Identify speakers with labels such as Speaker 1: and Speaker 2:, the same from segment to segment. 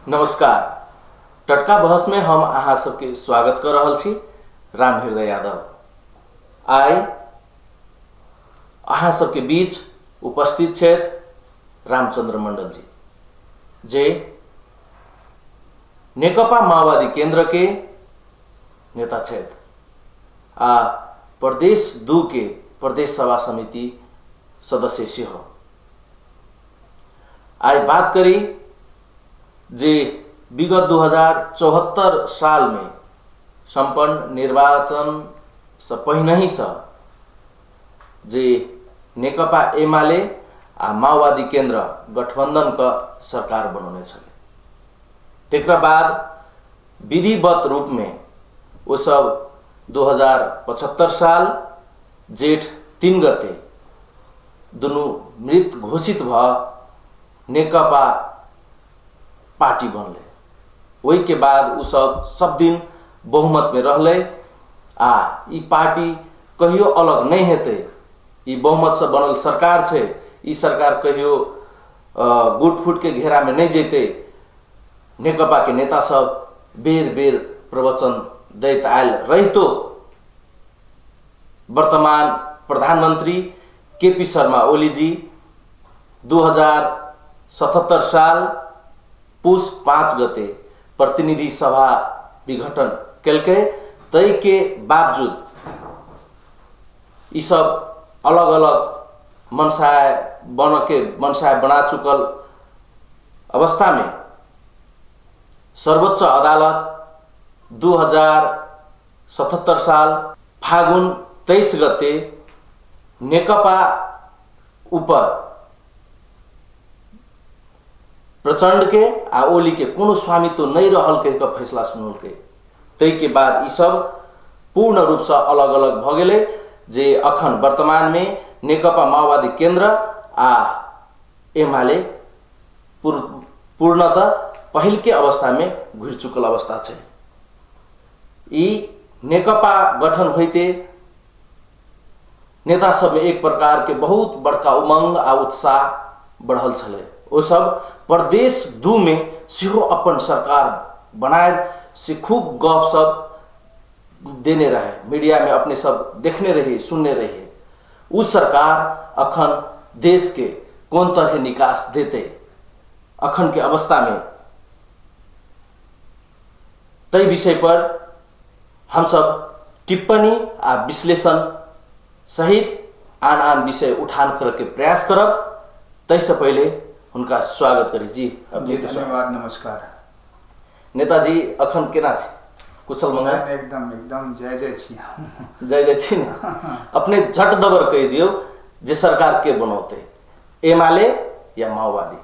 Speaker 1: नमस्कार। टटका बहस में हम अहाँ सबके स्वागत कर रहल छी। राम हृदय यादव आइ अहाँ सबके बीच उपस्थित छथि रामचंद्र मंडल जी, जे नेकपा माओवादी केंद्र के नेता छथि आ प्रदेश 2 के प्रदेश सभा समिति सदस्य सेहो। आइ बात करी जे विगत 2074 साल में संपन्न निर्वाचन से पहिने ही से जे नेकपा एमाले आ माओवादी केंद्र गठबंधन का सरकार बनौने छलै, तेकरा बाद विधिवत रूप में वो सब 2075 साल जेठ 3 गते दुनू मृत घोषित भ नेकपा पार्टी बनले। ओहि के बाद उ सब दिन बहुमत में रहले आ ई पार्टी कहियो अलग नहीं हेतै। ई बहुमत से बनल सरकार छै, ई सरकार कहियो गुट फुट के घेरा में नहीं जैते। नेकपा के नेता सब बेर बेर प्रवचन दैत आयल रहितो वर्तमान प्रधानमंत्री केपी शर्मा ओली जी 2077 साल पुष 5 गते प्रतिनिधि सभा विघटन केलकै। तै के बावजूद ई सब अलग अलग मनसाय बन के मनसाय बना चुकल अवस्था में सर्वोच्च अदालत 2077 साल फागुन 23 गते नेकपा ऊपर प्रचंड के आ ओली के कोनो स्वामित्व नहीं रहल कहि के फैसला सुनौलकै। तै के बाद ई सब पूर्ण रूप से अलग अलग भ गेलै, जे अखन वर्तमान में नेकपा माओवादी केंद्र आ एमाले पूर्णतः पहिल के अवस्था में घुरि चुकल अवस्था छै। ई नेकपा गठन होइते नेता सब में एक प्रकार के बहुत बड़का उमंग आ उत्साह बढ़ल छलै। ओ सब प्रदेश 2 में सेहो अपन सरकार बनायब से खूब गप सब देने रहे, मीडिया में अपने सब देखने रहे सुनने रहे। उ सरकार अखन देश के कोन तरह निकास देते अखन के अवस्था में, तै विषय पर हम सब टिप्पणी आ विश्लेषण सहित आन आन विषय उठान करे के प्रयास करब। तै से पहले हुनका स्वागत करी। जी
Speaker 2: अपने के धन्यवाद, नमस्कार।
Speaker 1: नेताजी अखन केना छी? कुशल मंगल?
Speaker 2: एकदम एकदम जय जय छी।
Speaker 1: जय जय छी ने। अपने झट दबर कहि दियौ जे सरकार के बनौते, एमाले या माओवादी?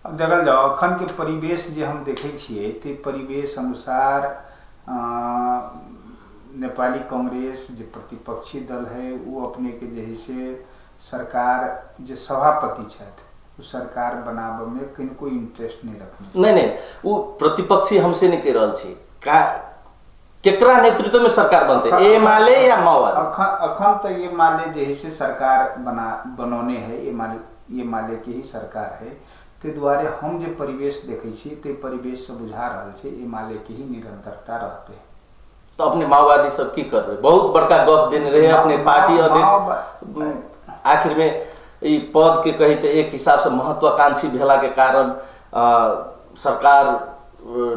Speaker 2: अब देखल जाओ अखन के परिवेश जे हम देखै छियै ते परिवेश अनुसार नेपाली कांग्रेस जे प्रतिपक्षी दल है वो अपने के जे है से सरकार जे सभापति छथि उ सरकार बनाबे में किनको इंटरेस्ट नहीं रखने।
Speaker 1: नहीं नहीं, वो प्रतिपक्षी हमसे नहीं कह रहल छी, केकरा नेतृत्व में सरकार बनते, एमाले या माओवादी?
Speaker 2: अखन तो एमाले जे है से सरकार बनौने है, एमाले के ही सरकार है। ते दुआरे हम जे परिवेश देखै छी ते परिवेश से बुझा रहल छै एमाले के ही निरंतरता रहते।
Speaker 1: तो अपने माओवादी सब की करबे? बहुत बड़का गप देने रहे अपने पार्टी अध्यक्ष, आखिर में ई पद के कही तो एक हिसाब से महत्वाकांक्षी भेला के कारण सरकार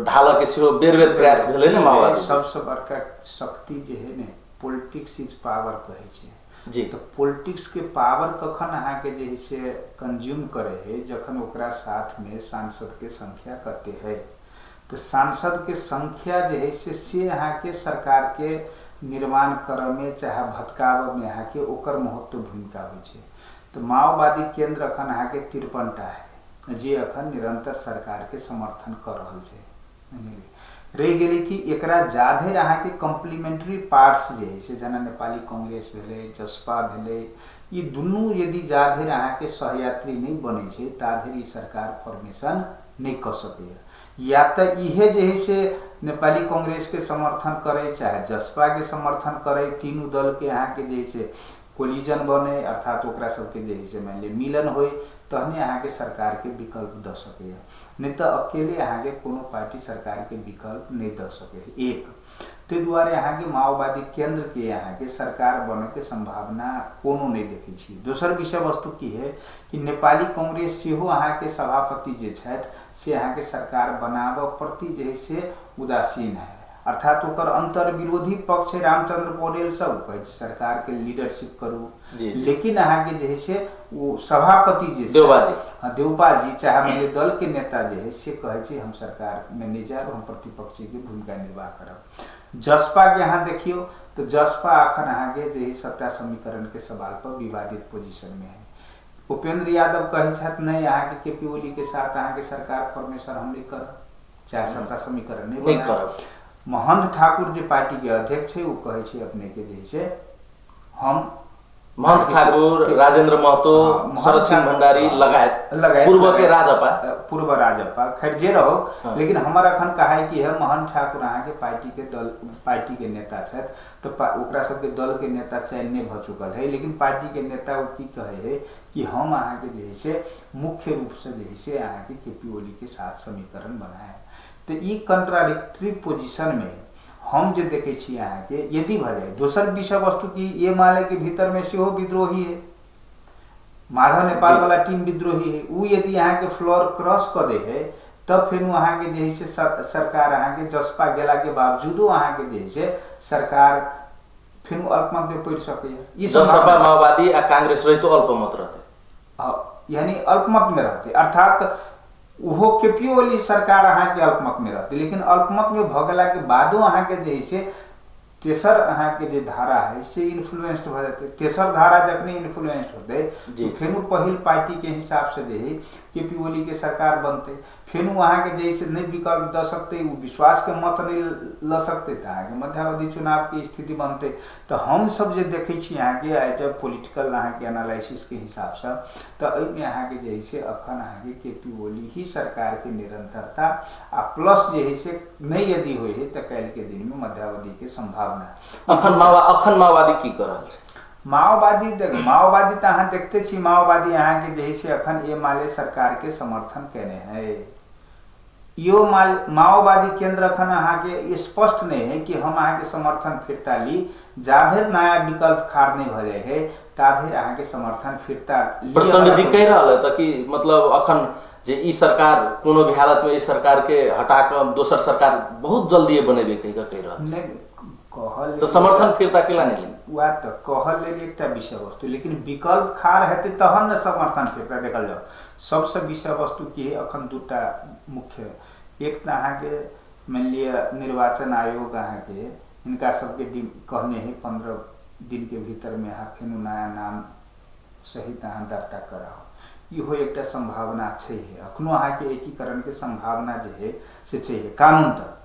Speaker 1: ढाल के सेहो बेर बेर प्रयास भेलै ने माओवादी।
Speaker 2: सबसे बड़का शक्ति जे है ने पॉलिटिक्स is power कहै छै
Speaker 1: जी।
Speaker 2: तो पॉलिटिक्स के पावर कखन अहाँ के जे है से कंज्यूम करे है, जखन ओकरा साथ में सांसद के संख्या कते है। तो सांसद के संख्या जे है से अहाँ के सरकार के निर्माण करे में चाहे भटकाबे में अहाँ के ओकर महत्व भूमिका होइ छै। तो माओवादी केंद्र अखन अहाँ के 53 टा है जे अखन निरंतर सरकार के समर्थन कर रहल छै। रहि गेलै कि एकरा जाधरि अहाँ के कॉम्प्लीमेंट्री पार्ट्स जे है से जेना नेपाली कांग्रेस भेलै, जसपा भेलै, ई दुनू यदि जाधरि अहाँ के सहयात्री नहीं बनै छै ताधरि ई सरकार फॉर्मेशन नहीं कऽ सकैए। या तो इहे जे है से नेपाली कांग्रेस के समर्थन करे चाहे जसपा के समर्थन करे, तीनू दल के अहाँ के जे है से कोलिजन बने, अर्थात ओकरा सबके जे है से मानि लिअ मिलन होय तहने अहाँके सरकार के विकल्प दऽ सकैए, नहि तऽ अकेले अहाँके कोनो पार्टी सरकार के विकल्प नहि दऽ सकैए। एक ताहि दुआरे अहाँके माओवादी केंद्र के अहाँके सरकार बनैके सम्भावना कोनो नहि देखै छी। दोसर विषय वस्तु की है कि नेपाली कांग्रेस सेहो अहाँके सभापति जे छथि से अहाँके सरकार बनाबऽ प्रति जे है से उदासीन है, अर्थात ओकर अंतर्विरोधी पक्ष है रामचंद्र पौडेल सब कहै छै सरकार के लीडरशिप करू, लेकिन अहाँके जे है से ओ सभापति जे
Speaker 1: देउबा जी,
Speaker 2: हाँ देउबा जी चाहे मानि लिअ दल के नेता जे है से कहै छै हम सरकार में नहि जायब, हम प्रतिपक्षी के भूमिका निर्वाह करब। जसपा के अहाँ देखियौ तऽ जसपा अखन अहाँके जे है सत्ता समीकरण के सवाल पर विवादित पोजिशन में है। उपेंद्र यादव कहै छथि नहि अहाँके के पी ओली के साथ अहाँके सरकार फॉर्मेशन हम नहि करब, चाहे सत्ता समीकरण नहि
Speaker 1: करब।
Speaker 2: महंत ठाकुर जे पार्टी के अध्यक्ष है वो कहै छै अपने के जे से हम
Speaker 1: महंत ठाकुर, राजेंद्र महतो, शरद सिंह भंडारी लगायत पूर्व के राजपा,
Speaker 2: पूर्व राजपा खैर जे रहो, लेकिन हमर अखन कहाय कि है महंत ठाकुर अहाँके पार्टी के दल पार्टी के नेता छथि तऽ ओकरा सबके दल के नेता चयन नहि भऽ चुकल है, लेकिन पार्टी के नेता ओ की कहै है कि हम अहाँके जे है से मुख्य रूप से जे है से अहाँके के पी ओली के साथ समीकरण बनाए। तऽ ई कंट्राडिक्टरी पोजिशन में हम जे देखै छी अहाँके यदि भऽ जाय। दोसर विषय वस्तु की एमाले के भीतर में सेहो विद्रोही है, माधव नेपाल वाला टीम विद्रोही है, उ यदि अहाँके फ्लोर क्रॉस कऽ दै है तब फेर अहाँके जे है से सरकार अहाँके जसपा गेला के बावजूदो अहाँके जे है से सरकार फेर अल्पमत में पड़ि सकैए।
Speaker 1: ई जसपा माओवादी आ कांग्रेस रहितो अल्पमत रहतै,
Speaker 2: यानी अल्पमत में रहतै, अर्थात ओहो के पी ओली सरकार अहाँके अल्पमत में रहतै, लेकिन अल्पमत में भऽ गेला के बादो अहाँके जे है से तेसर अहाँके जे धारा है से इन्फ्लुएंस्ड भऽ जेतै। तेसर धारा जखने इन्फ्लुएंस्ड होतै फेर पहिल पार्टी के हिसाब से जे है के पी ओली के सरकार बनतै, फेर अहाँके जे है से नहि विकल्प दऽ सकतै, ओ विश्वास के मत नहि लऽ सकतै तऽ अहाँके मध्यावधि चुनाव के स्थिति बनतै। तऽ हमसब जे देखै छी अहाँके एज अ पोलिटिकल अहाँके एनालिसिस के हिसाबसँ तऽ एहिमे अहाँके जे है से अखन अहाँके के पी ओली ही सरकार के निरंतरता आ प्लस जे है से नहि यदि होइ है तऽ काल्हि के दिन में मध्यावधि के सम्भावना।
Speaker 1: अखन माओवादी की कर रहल छै?
Speaker 2: माओवादी देख माओवादी तऽ अहाँ देखते छी माओवादी अहाँके जे है से अखन एमाले सरकार के समर्थन केने है। यो माओवादी केंद्र अखन अहाँके स्पष्ट नहीं है कि हम अहाँके समर्थन फिरता ली, जाधरि नया विकल्प खाड़ नहीं भऽ जाइ है ताधरि अहाँके समर्थन फिरता।
Speaker 1: प्रचंड जी कहि रहल है तऽ कि मतलब अखन जे ई सरकार कोनो भी हालत में ई सरकार के हटा कऽ दोसर सरकार बहुत जल्दी बनेबे कहि कऽ कहि रहल
Speaker 2: नहीं कहल
Speaker 1: तऽ समर्थन फिरता केला नहीं ली
Speaker 2: वएह तऽ कहल लेल एकटा विषय वस्तु, लेकिन विकल्प खाड़ हेतै तहन ने समर्थन फिरता। देखल जाओ सबसँ विषय वस्तु की है अखन दूटा मुख्य, एक तऽ अहाँके मानि लिअ निर्वाचन आयोग अहाँके हिनका सबके कहने है 15 दिन के भीतर में अहाँ फेर नया नाम सहित अहाँ दर्ता कराउ, इहो एकटा सम्भावना छै है। अखनो अहाँके एकीकरण के सम्भावना जे है से छै है। कानून तऽ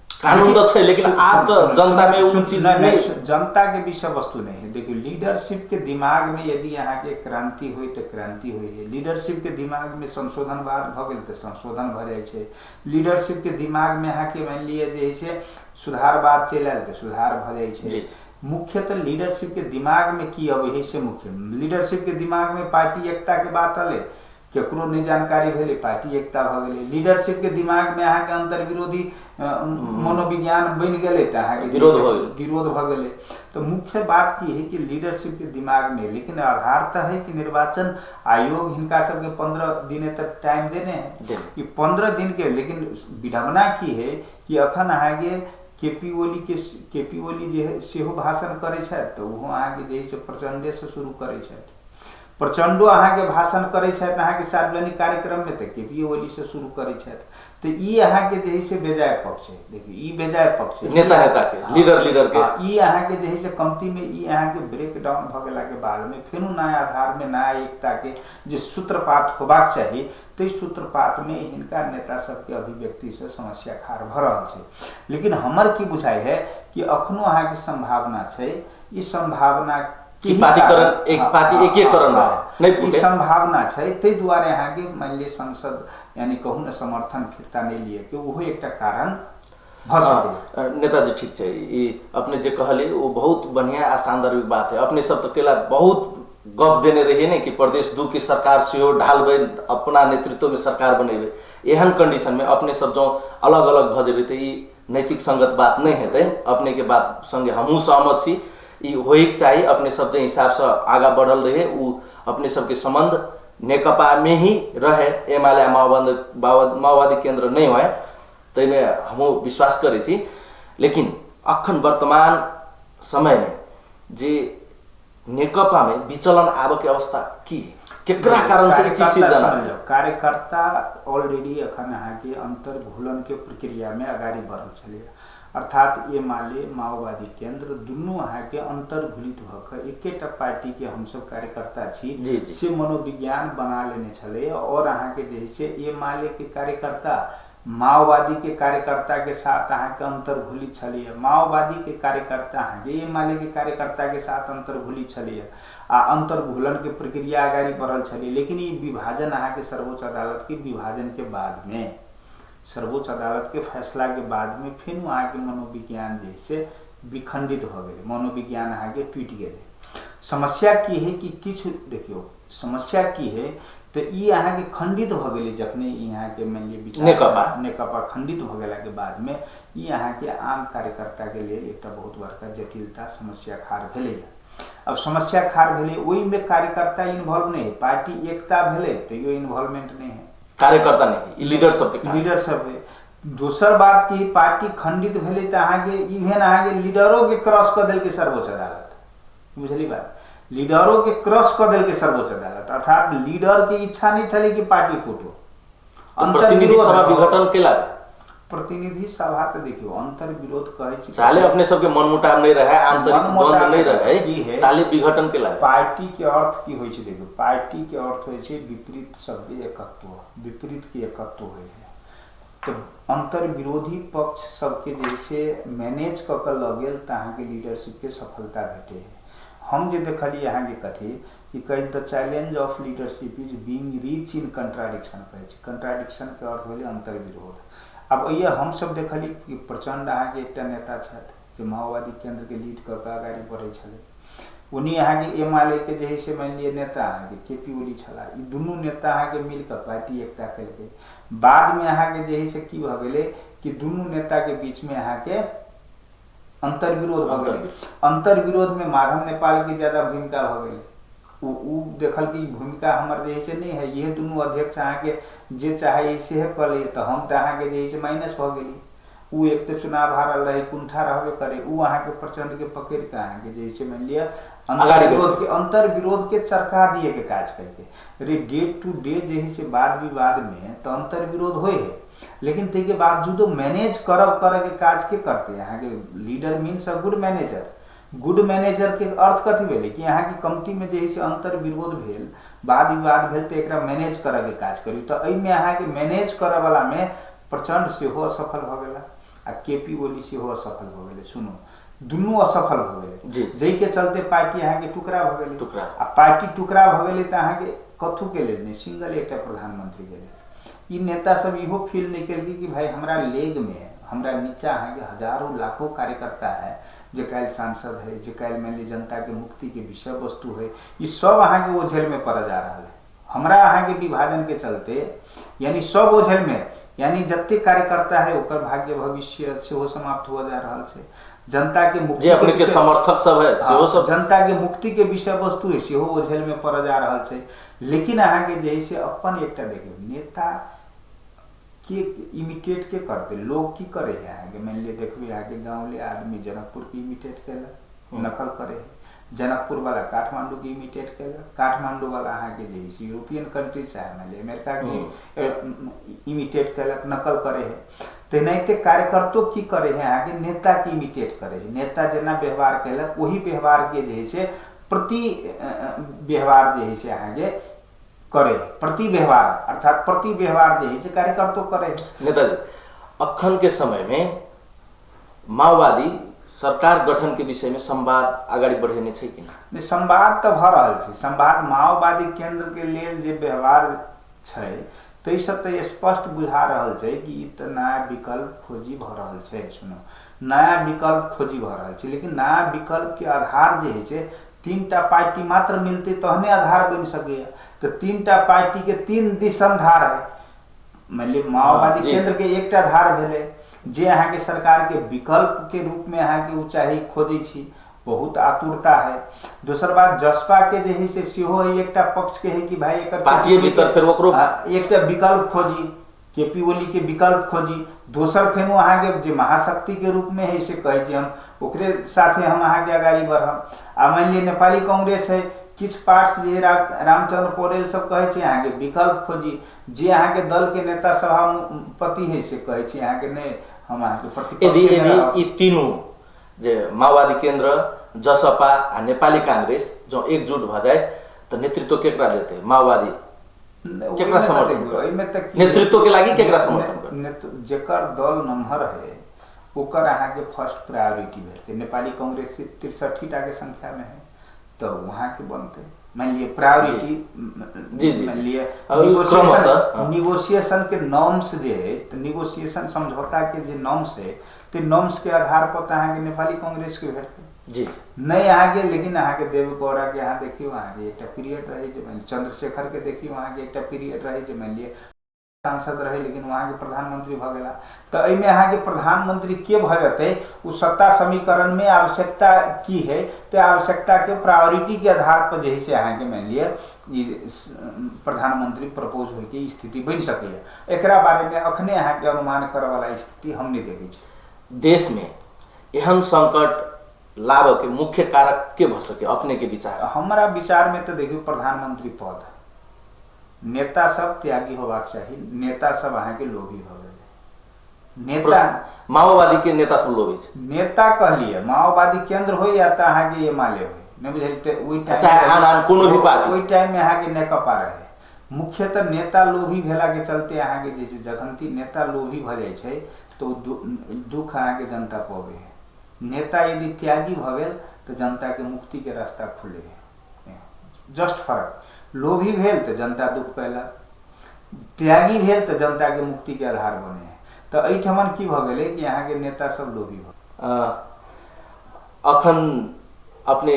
Speaker 1: कानून तो छै, लेकिन आब तो जनता में उ चीज नहीं,
Speaker 2: जनता के विषय वस्तु नहीं है। देखियो लीडरशिप के दिमाग में यदि अहाँ के क्रांति होई तो क्रांति होई है, लीडरशिप के दिमाग में संशोधनवाद भऽ गेल तऽ संशोधन भऽ जाइ छै, लीडरशिप के दिमाग में अहाँ के मानि लिअ जे है से सुधारवाद चलि आयल तऽ सुधार भऽ जाइ छै। मुख्यतः लीडरशिप के दिमाग में की अबै है से मुख्य, लीडरशिप के दिमाग में पार्टी एकता के बात अलै, केकरो नहि जानकारी भेलै पार्टी एकता भऽ गेलै। लीडरशिप के दिमाग में अहाँके अंतर्विरोधी मनोविज्ञान बनि गेलै तऽ अहाँके विरोध भऽ गेलै। तऽ मुख्य बात की है कि लीडरशिप के दिमाग में, लेकिन आधार तऽ है कि निर्वाचन आयोग हिनका सबके 15 दिन तक टाइम देने है कि 15 दिन के, लेकिन विडम्बना की है कि अखन अहाँके के पी ओली जे है सेहो भाषण करै छथि तऽ ओहो अहाँके जे है से प्रचंडे से शुरू करै छथि, प्रचंडो अहाँके भाषण करै छथि अहाँके सार्वजनिक कार्यक्रम में तऽ के पी ओली से शुरू करै छथि। तऽ ई अहाँके जे है से बेजाय पक्ष है। देखियौ ई बेजाय पक्ष है
Speaker 1: नेता नेता के लीडर लीडर के,
Speaker 2: ई अहाँके जे है से कमती में ई अहाँके ब्रेक डाउन भऽ गेला के बाद में फेनो नया आधार में नया एकता के जे सूत्रपात होबाक चाही ताहि सूत्रपात में हिनका नेता सबके अभिव्यक्ति से समस्या खाड़ भऽ रहल छै। लेकिन हमर की बुझाइ है कि अखनो अहाँके सम्भावना छै, ई सम्भावना
Speaker 1: पार्टीकरण एक पार्टी एकीकरण नहीं
Speaker 2: सम्भावना छै, ताहि दुआरे अहाँके मानि लिअ संसद यानी कहू ने समर्थन फिरता नहि लिए के ओहो एकटा कारण। भऽ सकैए।
Speaker 1: नेताजी ठीक छै, ई अपने जे कहलियै ओ बहुत बढ़िया आ सान्दर्भिक बात है। अपने सब तऽ केला बहुत गप देने रहिए ने कि प्रदेश 2 के सरकार सेहो ढालबै, अपना नेतृत्व में सरकार बनेबै। एहन कंडीशन में अपने सब जँ अलग अलग भऽ जेबै तऽ ई नैतिक संगत बात नहि हेतै। अपने के बात संगे हमहूँ सहमत छी, ई होइके चाही। अपने सब जे हिसाबसँ आगाँ बढ़ल रहिए ओ अपने सबके सम्बन्ध नेकपा में ही रहे, एमाले आ माओवादी केन्द्र नहि होए, ताहिमे हमहूँ विश्वास करै छी। लेकिन अखन वर्तमान समयमे जे नेकपा में विचलन आबऽ के अवस्था की केकरा कारण से ई चीज सिर्जना?
Speaker 2: कार्यकर्ता ऑलरेडी अखन अहाँके अंतर्घुलन के प्रक्रिया में अगाडि बढ़ल छलैए, अर्थात एमाले माओवादी केंद्र दुनू अहाँके अंतर्घुलित भऽ कऽ एकेटा पार्टी के हमसब कार्यकर्ता छी से मनोविज्ञान बना लेने छलैए। और अहाँके जे है से एमाले के कार्यकर्ता माओवादी के कार्यकर्ता के साथ अहाँके अंतर्घुलित छलैए, माओवादी के कार्यकर्ता अहाँके एमाले के कार्यकर्ता के साथ अंतर्घुलित छलैए आ अंतर्घुलन के प्रक्रिया अगाडि बढ़ल छलैए। लेकिन ई विभाजन अहाँके सर्वोच्च अदालत के विभाजन के बाद में, सर्वोच्च अदालत के फैसला के बाद में फिर अहाँके मनोविज्ञान जे से विखंडित भऽ गेलै, मनोविज्ञान अहाँके टूटि गेलै। समस्या की है कि किछु देखियौ समस्या की है तऽ ई अहाँके खंडित भऽ गेलै। जखने ई अहाँके मानि लिअ विचार नेकपा खंडित भऽ गेलाके बादमे ई अहाँके आम कार्यकर्ताके लेल एकटा बहुत बड़का जटिलता समस्या खाड़ भेलैए। अब समस्या खाड़ भेलै, ओहिमे कार्यकर्ता इन्वॉल्व नहि है, पार्टी एकता भेलै तैयो इन्वॉल्वमेंट नहि है,
Speaker 1: कार्यकर्ता नहीं, लीडर सब
Speaker 2: लीडर सब है। दोसर बात की पार्टी खंडित भेलै तऽ अहाँके इवेन अहाँके लीडरो के क्रॉस कऽ देलकै सर्वोच्च अदालत, बुझली बात, लीडरों के क्रॉस कऽ देलकै सर्वोच्च अदालत। अर्थात लीडर के इच्छा नहीं छलै कि पार्टी फूटो।
Speaker 1: प्रतिनिधि सभा विघटन केला,
Speaker 2: प्रतिनिधि सभा तऽ देखियौ अंतर्विरोध कहै छी,
Speaker 1: चाहे अपने सबके मनमुटाव नहीं रहे, आंतरिक द्वंद्व नहीं रहे, ताले विघटन केला।
Speaker 2: पार्टी के अर्थ की होइ छै देखियौ, पार्टी के अर्थ होइ छै विपरीत सबके एकत्व, विपरीत के एकत्व होइ है। तऽ अंतर्विरोधी पक्ष सबके जैसे मैनेज कऽ के लऽ गेल तऽ अहाँके लीडरशिप के सफलता भेटै है। हम जे देखलियै अहाँके कथी कि कहै the challenge of leadership is being rich in contradiction कहै छै। कंट्राडिक्शन के अर्थ भेलै अंतर्विरोध। आब एहि हमसब देखलियै कि प्रचंड अहाँके एकटा नेता छथि जे माओवादी केंद्र के लीड कऽ कऽ अगाडि बढ़ै छलै, ओनी अहाँके एमाले के जे है से मानि लिअ नेता अहाँके के पी ओली छलाह, ई दुनू नेता अहाँके मिल कऽ पार्टी एकता केलकै। बादमे अहाँके जे है से की भऽ गेलै कि दुनू नेताके बीचमे अहाँके अंतर्विरोध भऽ गेलै। अंतर्विरोध में माधव नेपाल के ज्यादा भूमिका भऽ गेलै। उ देखल कि भूमिका हमर जे है से नहीं है, इहे दुनू अध्यक्ष अहाँके जे चाहे सेहे कऽ ले, तऽ हम तऽ अहाँके जे है से माइनस भऽ गेली। उ एक तऽ चुनाव हारल रहे, कुंठा रहबे करे, उ अहाँके प्रचंड के पकड़ि कऽ अहाँके जे है से मानि लिअ अंतर्विरोध के चरका दिए के काज केलकै। रे डे टू डे जे है से वाद विवाद में तऽ अंतर्विरोध होइ है, लेकिन ताहिके बावजूदो मैनेज करब करे के काज के करते अहाँके leader means a good manager. Good manager के अर्थ कथी भेलै कि अहाँके कमती में जे है से अंतर्विरोध भेल, वाद विवाद भेल, तऽ एकरा मैनेज करऽ के काज करू। तऽ एहिमे अहाँके मैनेज करऽ वाला में प्रचंड सेहो असफल भऽ गेला आ के पी ओली सेहो असफल भऽ गेलै। सुनू दुनू असफल भऽ गेलै, जाहिके चलते पार्टी अहाँके टुकड़ा भऽ गेलै। आ पार्टी टुकड़ा भऽ गेलै तऽ अहाँके कथू के लेल नहि, सिंगल एकटा प्रधानमंत्री के लेल। ई नेता सब इहो फील नहीं केलकै कि भाई हमरा लेग में हमरा नीचा अहाँके हजारों लाखों कार्यकर्ता है जे काल्हि सांसद है, जे काल्हि मानि लिअ जनता के मुक्ति के विषय वस्तु है, ई सब अहाँके ओझेल में पड़ल जा रहल है। हमरा अहाँके विभाजन के चलते यानी सब ओझेल में, यानी जते कार्यकर्ता है ओकर भाग्य भविष्य सेहो समाप्त हुआ जा रहल छै। जनता के मुक्ति
Speaker 1: जे अपने के समर्थक सब है सेहो सब
Speaker 2: जनता के मुक्ति के विषय वस्तु है सेहो ओझेल में पड़ल जा रहल छै। लेकिन अहाँके जे है से अपन एकटा देखियौ नेता के इमिटेट के करते, लोग की करे है अहाँके मानि लिअ देखबै अहाँके गाँवले आदमी जनकपुर के इमिटेट केलक, नकल करे है, जनकपुर वाला काठमांडू के इमिटेट केलक, काठमांडू वाला अहाँके जे है से यूरोपियन कंट्री चाहे मानि लिअ अमेरिका के इमिटेट केलक, नकल करे है। तेनाहिते कार्यकर्तो की करे है अहाँके नेता के इमिटेट करे है, नेता जेना व्यवहार केलक ओही व्यवहार के जे है से प्रति व्यवहार जे है से अहाँके करे, प्रति व्यवहार अर्थात प्रति व्यवहार जे है से कार्यकर्तो करे।
Speaker 1: नेताजी अखन के समय में माओवादी सरकार गठन के विषय में संवाद अगाडि बढ़ेने छै कि
Speaker 2: नहि? संवाद तऽ भऽ रहल छै। संवाद माओवादी केंद्र के लेल जे व्यवहार छै ताहिसँ तऽ स्पष्ट बुझा रहल छै कि ई तऽ नया विकल्प खोजी भऽ रहल छै। सुनू, नया विकल्प खोजी भऽ रहल छै, लेकिन नया विकल्पके आधार जे होइ छै 3टा पार्टी मात्र मिलतै तहने आधार बनि सकैए। तऽ 3टा पार्टीके 3 दिसन धार है। मानि लिअ माओवादी केंद्र के एकटा धार भेलै जे अहाँके सरकार के विकल्प के रूप में अहाँके ओ चाही खोजै छी, बहुत आतुरता है। दोसर बात जसपा के जे है से सेहो है एकटा पक्ष के है कि भाई एकर
Speaker 1: पार्टी भीतर फेर ओकरो
Speaker 2: एकटा विकल्प खोजी, केपी ओली के विकल्प खोजी। दोसर फेर अहाँके जे महाशक्ति के रूप में है से कहै छी हम ओकरे साथे हम अहाँके अगाडि बढ़ब। आ मानि लिअ नेपाली कांग्रेस है, किछु पार्ट्स जे रामचंद्र पौडेल सब कहै छै अहाँके विकल्प खोजी, जे अहाँके दल के नेता सभापति है से कहै छै अहाँके नहि हम अहाँके प्रतिपक्ष।
Speaker 1: यदि ई तीनू जे माओवादी केंद्र, जसपा आ नेपाली कांग्रेस जो एकजुट भऽ जाए तऽ नेतृत्व केकरा देतै? माओवादी केकरा समर्थन करतै? नेतृत्व के लागि केकरा समर्थन करतै?
Speaker 2: जेकर दल नम्हर है ओकर अहाँके फर्स्ट प्रायोरिटी भेटतै। नेपाली कांग्रेस 63 टा के संख्या में है तो वहाँ के बनते मान लिए प्रायोरिटी।
Speaker 1: जी जी,
Speaker 2: मान लिए निगोशिएशन के नॉर्म्स जे है, तो निगोशिएशन समझौता के जे नॉर्म्स है तो नॉर्म्स के आधार पर तो अहाँके नेपाली कांग्रेस के भेटतै।
Speaker 1: जी
Speaker 2: नहीं अहाँके, लेकिन अहाँके देवगौड़ा के अहाँ देखियौ अहाँके एकटा पीरियड रहै जे मान चंद्रशेखर के देखियौ अहाँके एकटा पीरियड रहै जे मान लिए सांसद रहे लेकिन वहाँके प्रधानमंत्री भऽ गेला। तऽ एहिमे अहाँके प्रधानमंत्री के भऽ जेतै ओ सत्ता समीकरण में आवश्यकता की है, तऽ आवश्यकता के प्रायोरिटी के आधार पर जे है से अहाँके मानि लिअ ई प्रधानमंत्री प्रपोज होइके स्थिति बनि सकैए। एकरा बारेमे अखने अहाँके अनुमान करऽवला स्थिति हम नहि देखै छी।
Speaker 1: देश में एहन संकट लाबऽ के मुख्य कारक के भऽ सके अपने के विचार?
Speaker 2: हमरा विचार में तऽ देखियौ प्रधानमंत्री पद नेता सब त्यागी होबाक चाही, नेता सब अहाँके लोभी भऽ गेलै। नेता
Speaker 1: माओवादी के नेता सब लोभी छै।
Speaker 2: नेता कहलिए माओवादी केंद्र हो या तऽ अहाँके एमाले हो, नहि बुझलियै? तऽ ओहि
Speaker 1: टाइम कोनो भी पार्टी
Speaker 2: ओहि टाइम में अहाँके नेकपा रहे। मुख्यतः नेता लोभी भेला के चलते अहाँके जे छै जखन नेता लोभी भऽ जाइ छै तऽ ओ दुख अहाँके जनता पबै है। नेता यदि त्यागी भऽ गेल तऽ जनता के मुक्ति के रास्ता खुले है। जस्ट फरक, लोभी भेल तऽ जनता दुख पैलक, त्यागी भेल तऽ जनता के मुक्ति के आधार बने है। तऽ एहिठमन की भऽ गेलै कि अहाँके नेता सब लोभी भऽ।
Speaker 1: अखन अपने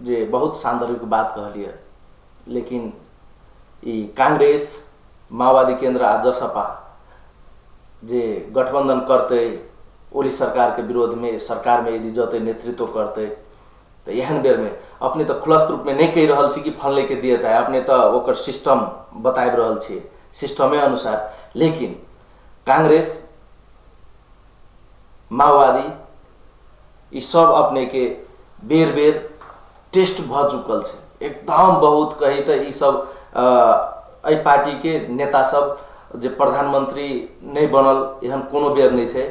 Speaker 1: जे बहुत सान्दर्भिक बात कहलियै, लेकिन ई कांग्रेस, माओवादी केंद्र आ जसपा जे गठबंधन करतै ओली सरकार के विरोध में, सरकार में यदि जतै नेतृत्व करतै तऽ एहन बेरमे अपने तऽ खुलस्त रूपमे नहि कहि रहल छी कि फलने के दिए चाहे, अपने तऽ ओकर सिस्टम बताबि रहल छियै, सिस्टमे अनुसार। लेकिन कांग्रेस, माओवादी ई सब अपने के बेर बेर टेस्ट भऽ चुकल छै एकदम बहुत। कही तऽ ई सब एहि पार्टीके नेता सब जे प्रधानमंत्री नहि बनल एहन कोनो बेर नहि छै।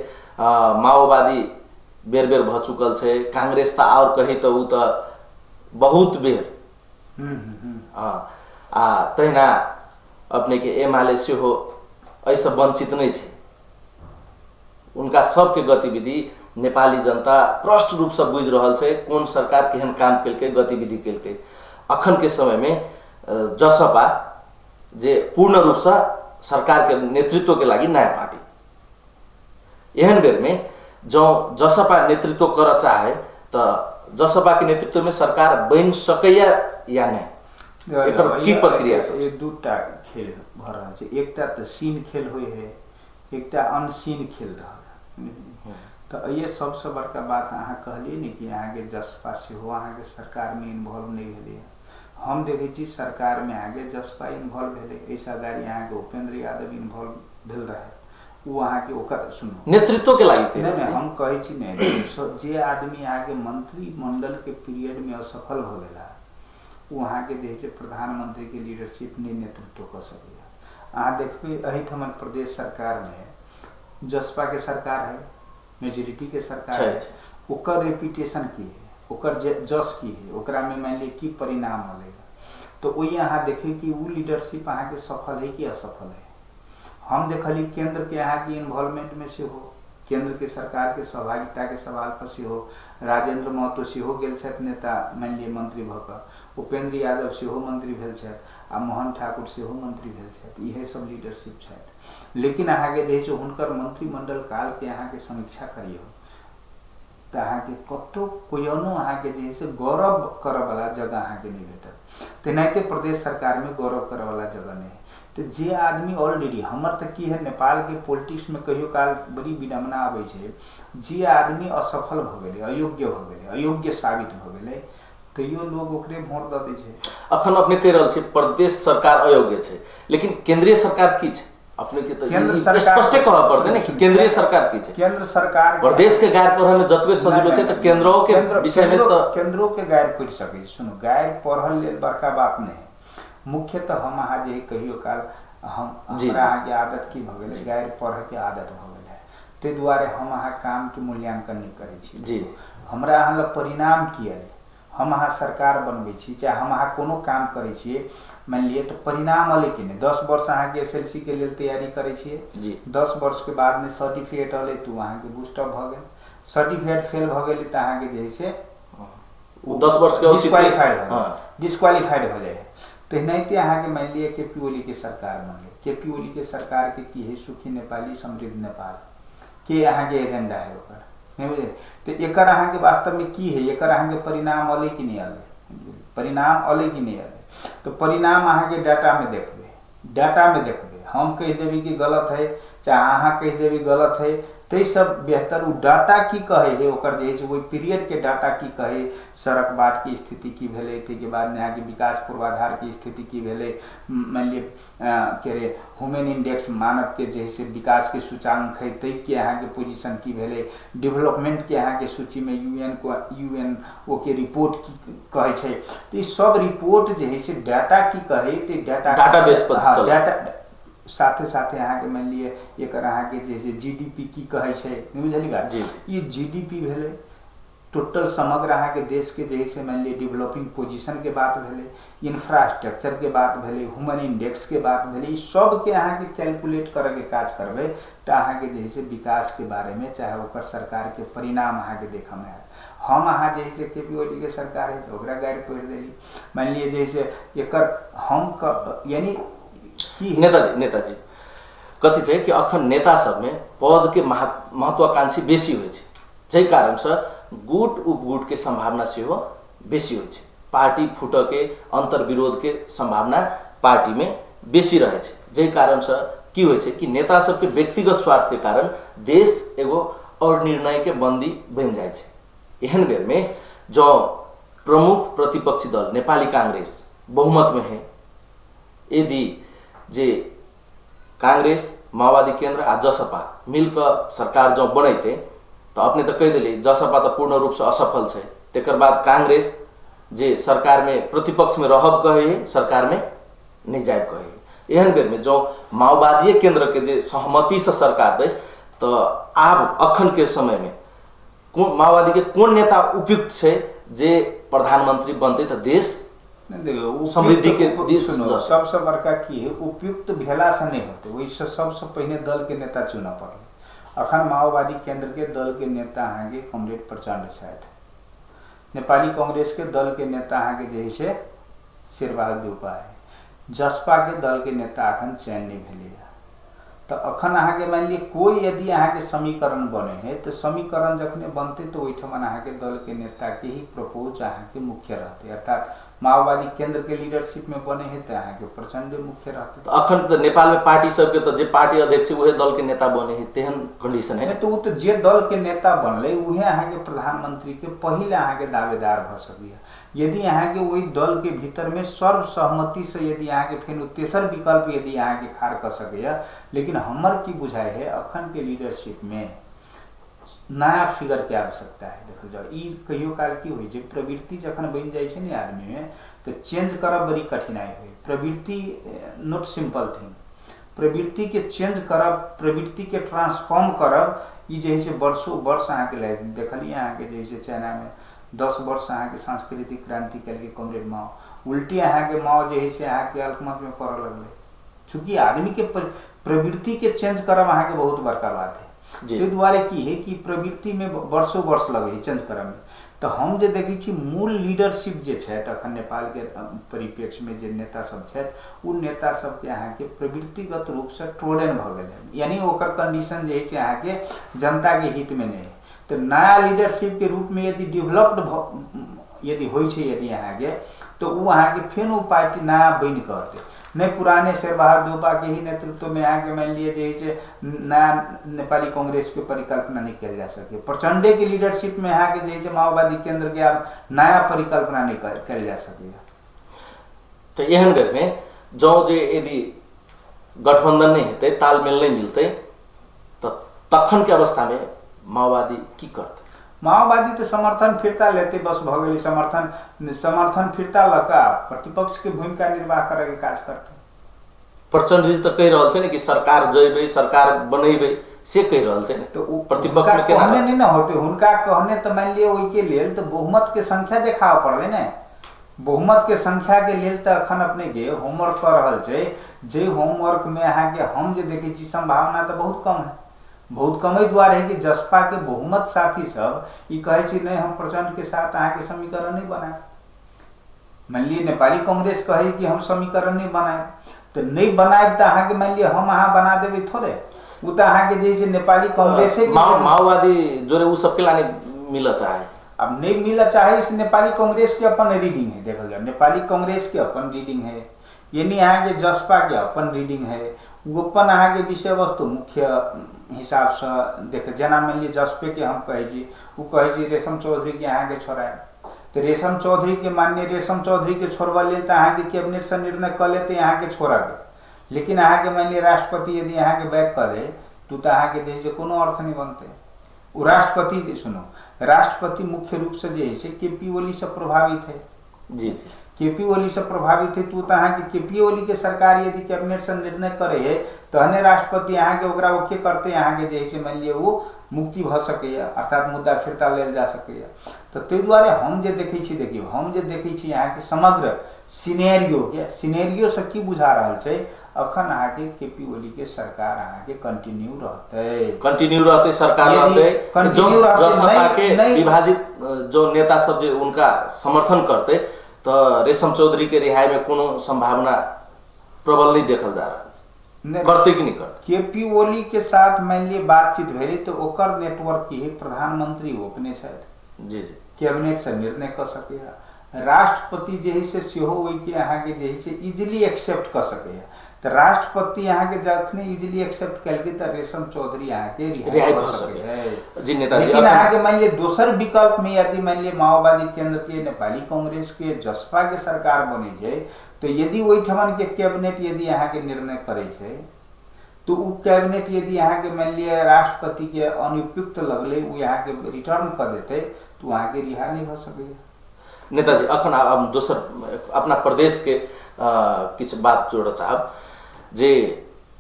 Speaker 1: माओवादी बेर बेर भऽ चुकल छै, कांग्रेस तऽ आओर कही तऽ ओ तऽ बहुत बेर। आ तहिना अपनेके एमाले सेहो एहिसँ वञ्चित नहि छै। उनका सबके गतिविधि नेपाली जनता प्रष्ट रूपसँ बुझि रहल छै, कोन सरकार केहन काम केलकै, गतिविधि केलकै। अखनके समयमे जसपा जे पूर्ण रूपसँ सरकारके नेतृत्वके लागि नयाँ पार्टी, एहन बेरमे जँ जसपा नेतृत्व करऽ चाहे तऽ जसपा के नेतृत्व में सरकार बनि सकैया या नहि, एकर की प्रक्रिया छै?
Speaker 2: दूटा खेल भऽ रहल छै, एकटा तऽ सीन खेल होइ है, एकटा अनसीन खेल रहल। तऽ एहि सबसँ बड़का बात अहाँ कहलियै ने कि अहाँके जसपा सेहो अहाँके सरकारमे इन्वॉल्व नहि भेलैए। हम देखै छी सरकारमे अहाँके जसपा इन्वॉल्व भेलै, एहिसँ अगाडि अहाँके उपेंद्र यादव इन्वॉल्व भेल रहै, ओ अहाँके ओकर सुनू
Speaker 1: नेतृत्व के लागि
Speaker 2: नहि नहि हम कहै छी ने जे आदमी अहाँके मंत्रिमंडल के पीरियड में असफल भऽ गेला ओ अहाँके जे है से प्रधानमंत्री के लीडरशिप नहि नेतृत्व कऽ सकैया। अहाँ देखबै एहिठमन प्रदेश सरकार में जसपा के सरकार है, मेजोरिटी के सरकार है, ओकर रेपुटेशन की है, ओकर जस की है, ओकरा में मान लिअ की परिणाम अलै, तो वही अहाँ देखियौ कि ओ लीडरशिप अहाँके सफल है कि असफल है। हम देखली केंद्र के अहाँके इन्वॉल्वमेंट में सेहो, केंद्र के सरकार के सहभागिता के सवाल पर सेहो राजेंद्र महतो सेहो गेल छथि नेता मान लिअ मंत्री भऽ कऽ, उपेंद्र यादव सेहो मंत्री भेल छथि। आ मोहन ठाकुर सेहो मंत्री भेल छथि। इहे सब लीडरशिप छथि। लेकिन अहाँके जे है से हुनकर मंत्रिमंडल काल के अहाँके समीक्षा करियौ तऽ अहाँके कतौ कोनो अहाँके जे है से गौरव करऽवला जगह अहाँके नहि भेटत। तेनाहिते प्रदेश सरकारमे गौरव करऽवला जगह नहि है। तऽ जे आदमी ऑलरेडी हमर तऽ की है, नेपालके पॉलिटिक्समे कहियो काल बड़ी विडम्बना आबै छै, जे आदमी असफल भऽ गेलै, अयोग्य भऽ गेलै, अयोग्य साबित भऽ गेलै, तैयो लोग ओकरे वोट दऽ दै छै।
Speaker 1: अखन अपने कहि रहल छी प्रदेश सरकार अयोग्य छै, लेकिन केंद्रीय सरकार की छै? अपने के तऽ
Speaker 2: केंद्र
Speaker 1: ई
Speaker 2: सरकार
Speaker 1: स्पष्टे कहऽ पड़तै ने कि केंद्रीय सरकार की छै।
Speaker 2: केंद्र सरकार
Speaker 1: प्रदेश के गारि पढ़ऽ में जतबे सजिलो छै तऽ केंद्रो के विषय में तऽ
Speaker 2: केंद्रो के गारि पढ़ि सकै छै। सुनू, गारि पढ़ल लेल बड़का बात नहि है। मुख्यतः हम अहाँ जे कहियो काल हम हमरा अहाँके आदत की भऽ गेलै, गारि पढ़ऽके आदत भऽ गेलै, ताहि दुआरे हम अहाँ कामके मूल्यांकन नहि करै छी।
Speaker 1: जी
Speaker 2: हमरा अहाँ लग परिणाम की अयलै, हम अहाँ सरकार बनबै छी चाहे हम अहाँ कोनो काम करै छियै मानि लिअ, तऽ परिणाम अयलै कि नहि। 10 वर्ष अहाँके SLC के लेल तैयारी करै छियै,
Speaker 1: जी
Speaker 2: 10 वर्षके बादमे सर्टिफिकेट अयलै तऽ ओ अहाँके बूस्टअप भऽ गेल, सर्टिफिकेट फेल भऽ गेलै तऽ अहाँके जे है से
Speaker 1: 10 वर्ष के
Speaker 2: डिस्क्वालीफाइड भऽ गेल, डिस्क्वालीफाइड भऽ जाइ है। तेनाहिते अहाँके मानि लिअ के पी ओलीके सरकार बनलै, के पी ओलीके सरकारके की है, सुखी नेपाली समृद्ध नेपाल के अहाँके एजेंडा है ओकर, नहि बुझलियै। तऽ एकर अहाँके वास्तवमे की है, एकर अहाँके परिणाम अलै कि नहि अलै, परिणाम अलै कि नहि अलै, तऽ परिणाम अहाँके डाटामे देखबै, डाटामे देखबै। हम कहि देबै कि गलत है चाहे अहाँ कहि देबै गलत है, ताहिसँ बेहतर ओ डाटा की कहै है, ओकर जे है से ओहि पीरियडके डाटा की कहै, सड़क बाटके स्थिति की भेलै, ताहिके बादमे अहाँके विकास पूर्वाधारके स्थिति की भेलै, मानि लिअ के रे ह्यूमन इंडेक्स मानवके जे है से विकासके सूचांक है ताहिके अहाँके पोजिशन की भेलै, डेवलपमेंटके अहाँके सूचीमे UNO के रिपोर्ट की कहै छै। तऽ ई सब रिपोर्ट जे है से डाटा की कहै, तऽ डाटा
Speaker 1: डाटाबेस पर
Speaker 2: हँ,
Speaker 1: चलै।
Speaker 2: डाटा साथे साथे अहाँके मानि लिअ एकर अहाँके जे है GDP की कहै छै, नहि बुझलियै बात?
Speaker 1: जी
Speaker 2: ई GDP भेलै, टोटल समग्र अहाँके देशके जे है से मानि लिअ डेवलपिंग पोजिशनके बात भेलै, इंफ्रास्ट्रक्चरके बात भेलै, ह्यूमन इंडेक्सके बात भेलै, ई सबके अहाँके कैलकुलेट करऽके काज करबै तऽ अहाँके जे है से विकासके बारेमे चाहे ओकर सरकारके परिणाम अहाँके देखऽमे आयत। हम अहाँ जे है से के पी ओलीके सरकार है तऽ ओकरा गारि पढ़ि देली, मानि लिअ जे है से एकर हम यानी की
Speaker 1: नेताजी कथी छै कि अखन नेता सबमे पदके महत्वाकांक्षी बेसी होइ छै, जाहि कारणसँ गुट उपगुटके सम्भावना सेहो बेसी होइ छै, पार्टी फुटऽके अन्तर्विरोधके सम्भावना पार्टीमे बेसी रहै छै, जाहि कारणसँ की होइ छै कि नेता सबके व्यक्तिगत स्वार्थके कारण देश एगो अनिर्णयके बन्दी बनि जाइ छै। एहन बेरमे जँ प्रमुख प्रतिपक्षी दल नेपाली कांग्रेस बहुमतमे है, यदि जे कांग्रेस माओवादी केन्द्र आ जसपा मिलकऽ सरकार जँ बनैते तऽ अपने तऽ कहि देलियै जसपा तऽ पूर्ण रूपसँ असफल छै, तकर बाद कांग्रेस जे सरकारमे प्रतिपक्षमे रहब कहै है, सरकारमे नहि जायब कहै है, एहन बेरमे जँ माओवादीए केन्द्रके जे सहमतिसँ सरकार दै तऽ आब अखनके समयमे कोन माओवादीके कोन नेता उपयुक्त छै जे प्रधानमन्त्री बनतै तऽ देश समृद्धि के दिस।
Speaker 2: सबसँ बड़का की है, उपयुक्त भेलासँ नहि होतै, ओहिसँ सबसँ पहिने दलके नेता चुनऽ पड़लै। अखन माओवादी केन्द्रके दलके नेता अहाँके कॉमरेड प्रचण्ड छथि, नेपाली कांग्रेसके दलके नेता अहाँके जे है से शेरबहादुर देउपा है, जसपाके दलके नेता अखन चयन नहि भेलैए। तऽ अखन अहाँके मानि लिअ कोइ यदि अहाँके समीकरण बनै है तऽ समीकरण जखने बनतै तऽ ओहिठमन अहाँके दलके नेताके ही प्रपोज अहाँके मुख्य रहतै, अर्थात माओवादी केन्द्रके लीडरशिपमे बनै है तऽ अहाँके प्रचण्डे मुख्य रहतै।
Speaker 1: तऽ अखन तऽ नेपालमे पार्टी सबके तऽ जे पार्टी अध्यक्ष छै उहे दलके नेता बनै है, तेहन कंडीशन है।
Speaker 2: नहि तऽ ओ तऽ जे दलके नेता बनलै उहे अहाँके प्रधानमन्त्रीके पहिल अहाँके दावेदार भऽ सकैए। यदि अहाँके ओहि दलके भीतरमे सर्वसहमतिसँ यदि अहाँके फेर तेसर विकल्प यदि अहाँके खाड़ कऽ सकैए, लेकिन हमर की बुझाइ है अखनके लीडरशिपमे नया फिगरके आवश्यकता है। देखल जाओ ई कहियो काल की होइ छै, प्रवृत्ति जखन बनि जाइ छै ने आदमीमे तऽ चेंज करब बड़ी कठिनाइ होइ, प्रवृत्ति not simple thing, प्रवृत्तिके चेंज करब, प्रवृत्तिके ट्रांसफॉर्म करब ई जे है से वर्षों वर्ष अहाँके लागि। देखलियै अहाँके जे है से चाइनामे 10 वर्ष अहाँके सांस्कृतिक क्रांति केलकै कॉमरेड माओ, उल्टी अहाँके माओ जे है से अहाँके अल्पमतमे पड़ऽ लगलै। चूँकि आदमीके प्रवृत्तिके चेंज करब अहाँके बहुत बड़का बात है, ताहि दुआरे की है कि प्रवृत्तिमे वर्षों वर्ष लगै है चेंज करऽमे। तऽ हम जे देखै छी मूल लीडरशिप जे छथि अखन नेपालके परिप्रेक्ष्यमे जे नेता सब छथि, ओ नेता सबके अहाँके प्रवृत्तिगत रूपसँ ट्रोडन भऽ गेल है, यानी ओकर कंडीशन जे है से अहाँके जनताके हितमे नहि है। तऽ नया लीडरशिपके रूपमे यदि डेवलप्ड यदि होइ छै यदि अहाँके, तऽ ओ अहाँके फेर ओ पार्टी नया बनि कऽ अतै, नहि पुराने शेरबहादुर देउपा के ही नेतृत्व में अहाँके मानि लिअ जे है से नया नेपाली कांग्रेस के परिकल्पना नहीं कयल जा सके। प्रचंडे के लीडरशिप में अहाँके जे है से माओवादी केंद्र के आब नया परिकल्पना नहीं कयल जा सकैए।
Speaker 1: तऽ एहन बेरमे जँ जे यदि गठबंधन नहीं हेतै, तालमेल नहीं मिलतै, तऽ तखन के अवस्थामे माओवादी की करतै?
Speaker 2: माओवादी तऽ समर्थन फिर्ता लेतै, बस भऽ गेलै। समर्थन फिर्ता लऽ कऽ प्रतिपक्ष के भूमिका निर्वाह करऽ के काज करतै।
Speaker 1: प्रचंड जी तऽ कहि रहल छै ने कि सरकार जइबै, सरकार बनेबै, से कहि रहल छै ने।
Speaker 2: तऽ ओ
Speaker 1: प्रतिपक्ष में केना
Speaker 2: कहने नहीं ने होते, हुनका कहने तऽ मानि लिअ ओहिके लेल तऽ बहुमत के संख्या देखाबऽ पड़लै ने। बहुमत के संख्या के लेल तऽ अखन अपने के होमवर्क कऽ रहल छै, जे होमवर्क में अहाँके हम जे देखै छी संभावना तऽ बहुत कम है। बहुत कम एहि दुआरे है कि जसपा के बहुमत साथी सब ई कहै छै नहीं हम प्रचंड के साथ अहाँके समीकरण नहीं बनायब। मानि लिअ नेपाली कांग्रेस कहै कि हम समीकरण नहीं बनायब, तऽ नहीं बनायब तऽ अहाँके मानि लिअ हम अहाँ बना देबै थोड़े, ओ तऽ अहाँके जे छै नेपाली कांग्रेसे के
Speaker 1: माओवादी जोरे ओ सबके लाने मिलऽ चाहे।
Speaker 2: अब नहीं मिलऽ चाहे से नेपाली कांग्रेस के अपन रीडिंग है, देखल जाए नेपाली कांग्रेस के अपन रीडिंग है, यानी अहाँके जसपा के अपन रीडिंग है, ओ अपन अहाँके विषय वस्तु मुख्य हिसाबसँ देख। जेना मानि लिअ जसपे के हम कहै छी, ओ कहै छी रेशम चौधरी के अहाँके छोड़ायब, तऽ रेशम चौधरी के माननीय रेशम चौधरी के छोड़बऽ लेल तऽ अहाँके कैबिनेटसँ निर्णय कऽ लेतै अहाँके छोड़ऽके, लेकिन अहाँके मानि लिअ राष्ट्रपति यदि अहाँके बैक कऽ दे तऽ अहाँके जे है से कोनो अर्थ नहि बनतै। ओ राष्ट्रपति सुनू, राष्ट्रपति मुख्य रूपसँ जे है से के पी ओलीसँ प्रभावित है।
Speaker 1: जी जी,
Speaker 2: के पी ओलीसँ प्रभावित है, तो तऽ अहाँके के पी ओली के सरकार यदि कैबिनेटसँ निर्णय करे है तहने राष्ट्रपति अहाँके ओकरा ओके करतै, अहाँके जे है से मानि लिअ ओ मुक्ति भऽ सकैए, अर्थात मुद्दा फिर्ता लेल जा सकैए। तऽ ताहि दुआरे हम जे देखै छी, देखियौ हम जे देखै छी अहाँके समग्र सिनेरियोके, सिनेरियोसँ की बुझा रहल छै, अखन अहाँके के पी ओली के सरकार अहाँके कंटिन्यू रहतै,
Speaker 1: कंटिन्यू रहतै सरकार रहतै,
Speaker 2: कंटिन्यू रहतै।
Speaker 1: विभाजित जो नेता सब जे उनका समर्थन करतै तऽ रेशम चौधरी के रिहाई में कोनो संभावना प्रबल नहीं देखल जा रहल छै, करतै कि नहीं करतै?
Speaker 2: के पी ओली के साथ मानि लिअ बातचीत भेलै तऽ ओकर नेटवर्क की प्रधानमंत्री ओ अपने छथि।
Speaker 1: जी जी,
Speaker 2: कैबिनेट से निर्णय कऽ सकैए, राष्ट्रपति जे है से सेहो ओहिके अहाँके जे है से इजिली एक्सेप्ट कऽ सकैए। तऽ राष्ट्रपति अहाँके जखने इजिली एक्सेप्ट केलकै तऽ रेशम चौधरी अहाँके रिहाई भऽ सकैए।
Speaker 1: जी नेताजी,
Speaker 2: लेकिन अहाँके मानि लिअ दोसर विकल्प में यदि मानि लिअ माओवादी केंद्र के, नेपाली कांग्रेस के, जसपा के सरकार बनै छै, तऽ यदि ओहिठमन के कैबिनेट यदि अहाँके निर्णय करै छै तऽ ओ कैबिनेट यदि अहाँके मानि लिअ राष्ट्रपति के अनुपयुक्त लगलै, ओ अहाँके रिटर्न कऽ देतै, तऽ ओ अहाँके रिहा नहि भऽ सकैए।
Speaker 1: नेताजी, अखन हम दोसर अपना प्रदेश के किछु बात जोड़ऽ चाहब जे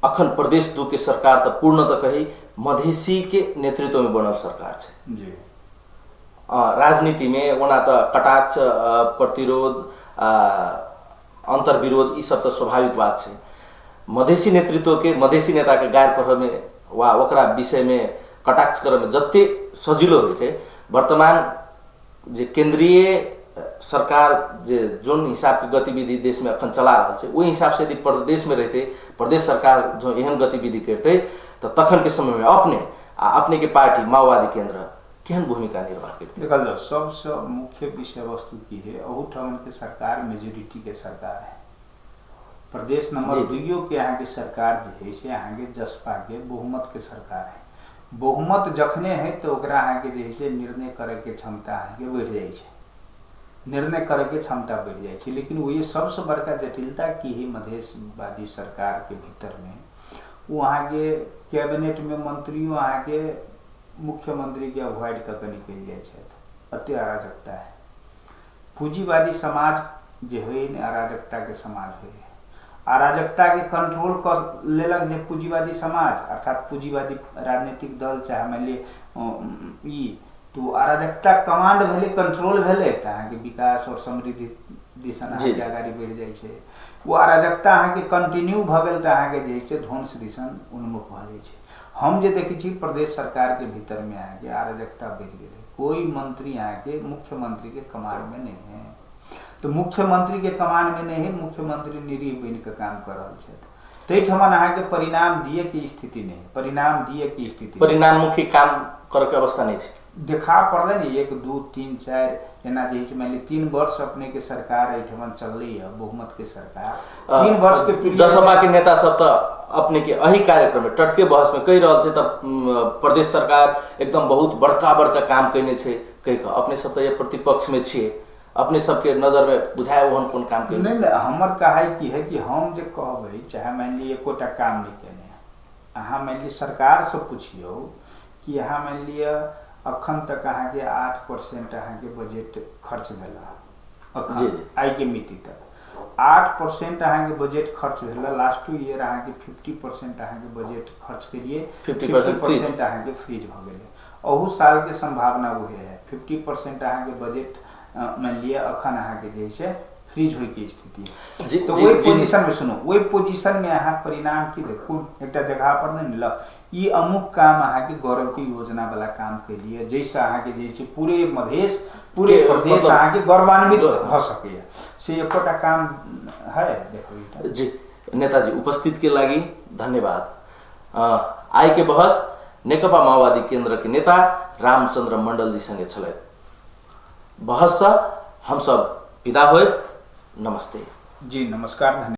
Speaker 1: अखन प्रदेश 2 के सरकार तऽ पूर्णतः कही मधेसी के नेतृत्व में बनल सरकार छै।
Speaker 2: जी,
Speaker 1: राजनीति में ओना तऽ कटाक्ष, प्रतिरोध, अंतर्विरोध ई सब तऽ स्वाभाविक बात छै। मधेसी नेतृत्व के, मधेसी नेता के गारि पढ़ऽ में वा ओकरा विषय में कटाक्ष करऽ में जते सजिलो होइ छै, वर्तमान जे केंद्रीय सरकार जे जोन हिसाब के गतिविधि देश में अखन चला रहल छै, ओहि हिसाब से यदि प्रदेश में रहते, प्रदेश सरकार जो एहन गतिविधि करते तऽ तखन के समय में अपने आ अपने के पार्टी माओवादी केंद्र केहन भूमिका निर्वाह करते?
Speaker 2: देखल जाओ, सबसे मुख्य विषय वस्तु की है, अहूठाम के सरकार मेजोरिटी के सरकार है। प्रदेश नंबर 2 के अहाँके सरकार जे है से अहाँके जसपा के बहुमत के सरकार है। बहुमत जखने है तो ओकरा अहाँके जे है से निर्णय करे के क्षमता अहाँके बढ़ि जाइ छै, निर्णय करे के क्षमता बढ़ि जाइ छै। लेकिन वही सबसे बड़का जटिलता की है मधेशवादी सरकार के भीतर में, वो अहाँके कैबिनेट में मंत्रियों अहाँके मुख्यमंत्री के अवॉइड कऽ के निकलि जाइ छथि। अति अराजकता है। पूंजीवादी समाज जे होइ ने अराजकता के समाज होइ है, अराजकता के कंट्रोल कऽ लेलक जे पूंजीवादी समाज, अर्थात पूंजीवादी राजनीतिक दल चाहे मानि लिअ ई, तो अराजकता कमांड भेलै, कंट्रोल भेलै, तऽ अहाँके विकास और समृद्धि दिसन अहाँके अगाडि बढ़ि जाइ छै। ओ अराजकता अहाँके कंटिन्यू भऽ गेल तऽ अहाँके जे है से ध्वंस दिसन उन्मुख भऽ जाइ छै। हम जे देखै छी प्रदेश सरकारके भीतरमे अहाँके अराजकता बढ़ि गेलै, कोइ मंत्री अहाँके मुख्यमंत्रीके कमानमे नहि है, तऽ मुख्यमंत्रीके कमानमे नहि है, मुख्यमंत्री निरीह बनि कऽ काम कऽ रहल छथि। ताहिठमन अहाँके परिणाम दिएके स्थिति नहि, परिणाम दिएके स्थिति,
Speaker 1: परिणाममुखी काम करके अवस्था नहि छै।
Speaker 2: देखा पड़लै ने 1 2 3 4 एना जे है से मानि लिअ 3 वर्ष अपने के सरकार एहिठमन चललै यऽ, बहुमत के सरकार 3 वर्ष के
Speaker 1: जसपा के नेता सब तऽ अपने के एही कार्यक्रम में टटके बहस में कहि रहल छै तऽ प्रदेश सरकार एकदम बहुत बड़का बड़का काम कयने छै कहि कऽ, अपने सब तऽ प्रतिपक्ष में छियै, अपने सबके नजर में बुझाय ओहन कोन काम कयने?
Speaker 2: नहि, हमर कहै की है कि हम जे कहबै चाहे मानि लिअ एकोटा काम नहि केने, अहाँ मानि लिअ सरकारसँ पुछियौ कि अहाँ मानि लिअ अखन तक अहाँके 8% अहाँके बजट खर्च भेल अखन आइके मिति तक 8% अहाँके बजट खर्च भेल, लास्ट 2 ईयर अहाँके 50% अहाँके बजट खर्च केलिए, 50% अहाँके फ्रीज भऽ गेलै। अहू सालके संभावना उहे है, 50% अहाँके बजट मानि लिअ अखन अहाँके जे है से फ्रीज होइके स्थिति है। तऽ ओहि पोजिशन में सुनू, ओहि पोजिशन में अहाँ परिणाम की देखू, एकटा देखा पर नहि ल ई अमुक काम अहाँके गौरव के योजना वाला काम केलिए जैसे अहाँके जे छै पूरे मधेश पूरे प्रदेश अहाँके गौरवान्वित भऽ सकैए, से एकोटा काम है देखो।
Speaker 1: जी नेताजी उपस्थित के लागि धन्यवाद। आइ के बहस नेकपा माओवादी केंद्र के नेता रामचंद्र मंडल जी संगे छलै। बहस से हम सब विदा होए। नमस्ते
Speaker 2: जी, नमस्कार, धन्यवाद।